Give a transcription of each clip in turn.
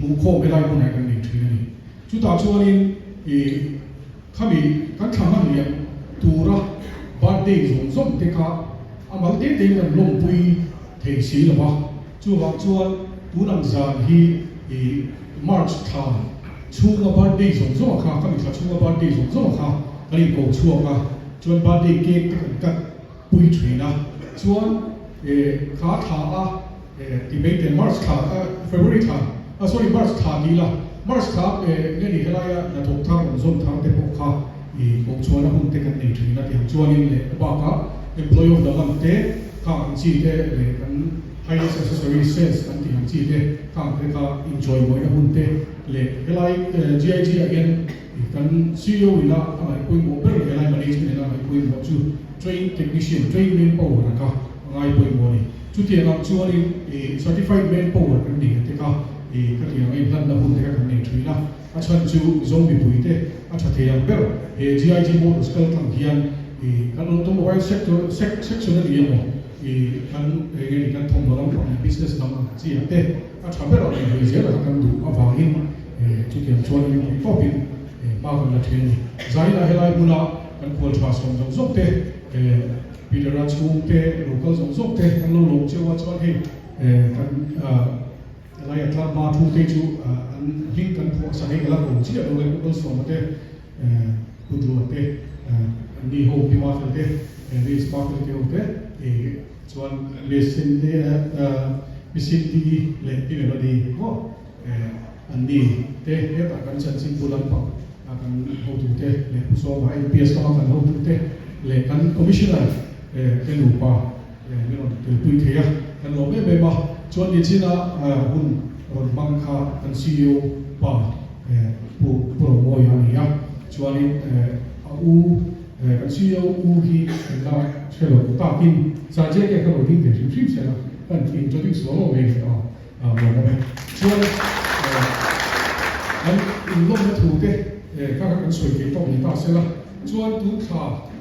Inhmuhkhawm helai hmunah kan nei thin a ni. Chutah chuanin ih khami kan thla hman liam tura birthday zawng zawng te kha a mal te tein kan lawmpui thei si lo va. Chuvang chuan tun ang zan hi ih March thla chhunga birthday zawng zawng a kha, khami thla chhunga birthday zawng zawng a kha kan inko chhuak a, chuan birthday cake te kan cut pui thin a. Chuan ih kha thla a. Ti mai teh March thla February thla ah sorry March thla ti ila March thla nge ni helaia hnathawk thar rawn zawn thar te pawh kha i kohchhuahna hun te kan nei thin a tiang chuanin leh a bakah Employee of the Month te khang ang chi te leh kan Highest Accessory Sales kan tih ang chi te khang te kha inchawimawina hun te leh helai GIG ah hian kan CEO ina a ngaihpawimawh ber helai management ina a ngaihpawimawh chu Trained Technician, Trained Manpower a kha a ngaipawimawh a ni. Chutiang ang chuanin ih certified manpower kan nei te kha ih khatiang a inhlanna hun te kha kan nei thin a, a chhan chu Mizo mipui te a tha thei ang ber he GIG Motors kal tlang hian ih kan automobile sector section a ni emaw ih kan eng nge ni kan thawmhnaw lampang leh business lam ang chi ah te a tha ber ang inhawi zel a kha kan duh avangin ih chutiang chuan in tawpin ih hma kan la thin a ni. Zainah helai hmuna kan khual tha sawm zawk zawk te ih Peter-a chhungte lo kal zawk zawk te kan lo lawm cheu a, chuan hei kan helaia tlangma thu te chu an hming kan phuah sak hei ka la ko chiah lo le Pu Kalsawma te, Pu Dua te, an ni ho Pi Mafel te, Miss Mafel te ho te chuan Miss Cindy Miss Cindy leh Pi Melody maw an ni te hetah kan chanchinbu lampang a kan hotute leh Pu Sawma NPS lama kan hotute leh kan Commissioner te nupa min rawn telpui thei a, kan lawm em em a. Chuan nichina hun rawn hmang kha kan CEO pa Pu Pu Romawia a ni a, chuanin a u kan CEO u hi kan la hre lo takin Sergeant te kha lo ding ve hrim hrim sela kan introduce lo lo mai a. Lawm awm e. Chuan kan inlawmna thu te kha kha kan sawi thei tawk ni ta sela. Chuan tun thla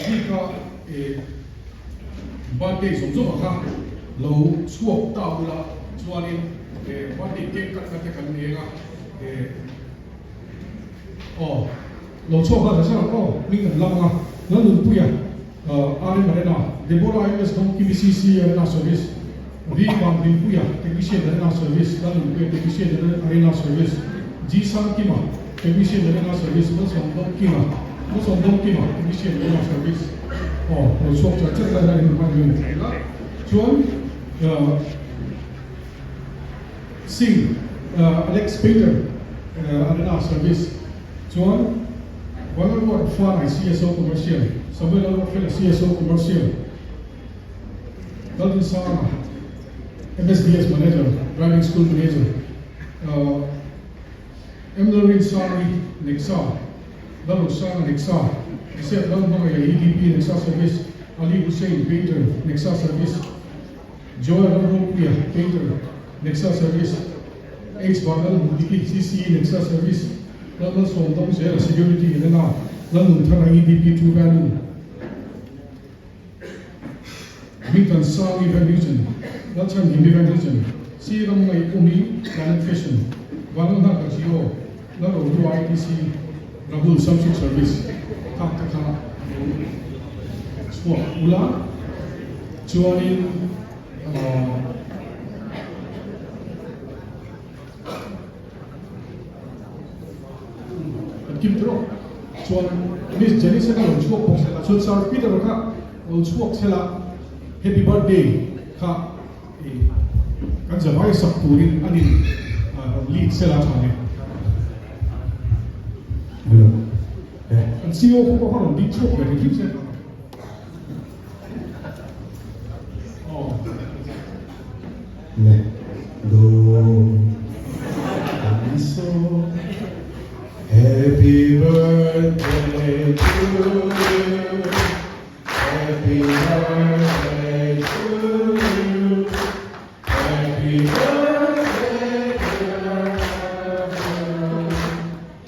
bika birthday zawng zawng ah kha lo chhuak ta ula chuanin birthday cake cut na te kan eng a aw lo chhuak nghal ta sela aw hming kan lam ang a Lalnunpuia RM Arena, Deborah MS Dawngkimi CC Arena Service, V Vanhlimpuia Technician Arena Service, Lalnunpuia Technician Arena Service, G Sangkima Technician Arena Service, Malsawm Dawngkima Malsawm Dawngkima Technician Arena Service aw lo chhuak char char lai lai hman hian a ila chuan Singh Alex Peter Arena Service chuan Vanlalruat Fanai CSO Commercial, Samuel Lalruatfela CSO Commercial, Laldinsanga MSDS Manager, Driving School Manager, M Lalrinsangi Nexa, Lalrosanga Nexa, Joseph Lalhmangaia EDP Nexa Service, Ali Hussain Painter Nexa Service, Joel Lalropuia Painter Nexa Service, H Vanlal Hmuhdiki CCE Nexa Service, Lalmalsawm Dawngzela Security Arena, Lalnunthara EDP True Value, Hmingthansangi Van Huizen, Lalchhanhimi Van Huizen, C Ramngaih Umi Planet Fashion, Vanlalhnaka Geo, Lalrohlu ITC, Rahul Samsung Service kha te kha lo chhuak ula chuanin ahh Kan kim tawh chuan Miss Janice kha lo chhuak bawk sela chuan Sir Peter kha lo chhuak sela Happy Birthday kha kan zavai sak turin a nin rawn lead sela tha ni. Hello. Kan CEO pawh kha rawn ding chhuak ve hrim hrim se. Le do mi so Happy birthday to you Happy birthday to you Happy birthday dear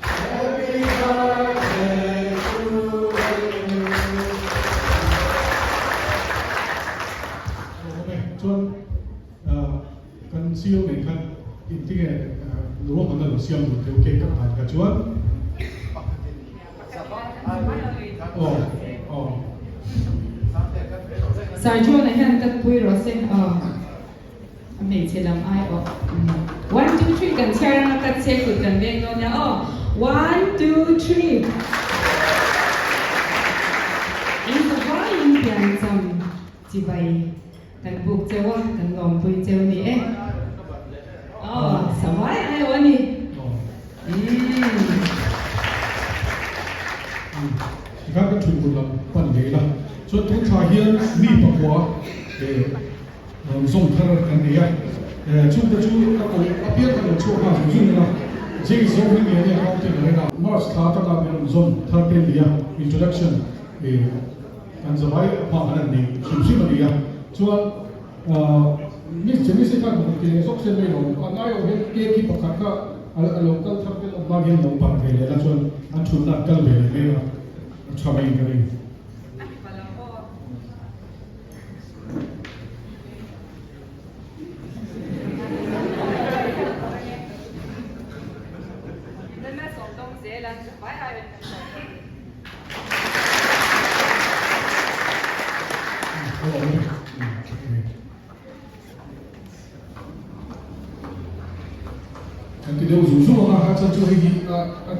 Happy birthday to you. Chuan kan CEO nen khan engtinge ruahmanna lo siam duh teh u cake cut dan kha chuan aw aw. Sir John-a hian cut pui rawh se aw a hmeichhe lam ai aw one two three kan chhiar anga cut se kut kan veng dawn nia aw one two three in zavaiin piancham chibai. Kan buk cheu a, kan lawmpui cheu ni e. Aw, savai ai aw a ni. Umm. Tikhan kan thutbun lam pan leh ila. Chuan tun thla hian mi pakua zawm thar kan nei a. Chungte chu ka koh apiang kan lo chhuak nghal zung zung ila. James zawng hi nge nia accountant a reng a. March thla atanga min rawn zawm thar te nia introduction. Kan zavai hma kan han nei hrim hrim a ni a, chuan Miss Janice khan rawn ti leh zawk se mai lo, a ngai awm hian cake hi pakhat kha a lo kal thar vel awm bak hian lo ban ve leh la chuan an thutna an kal ve leh mai a, a tha mai in ka ring. Kan ti deuh zung zung ang a, a chan chu hei hi a.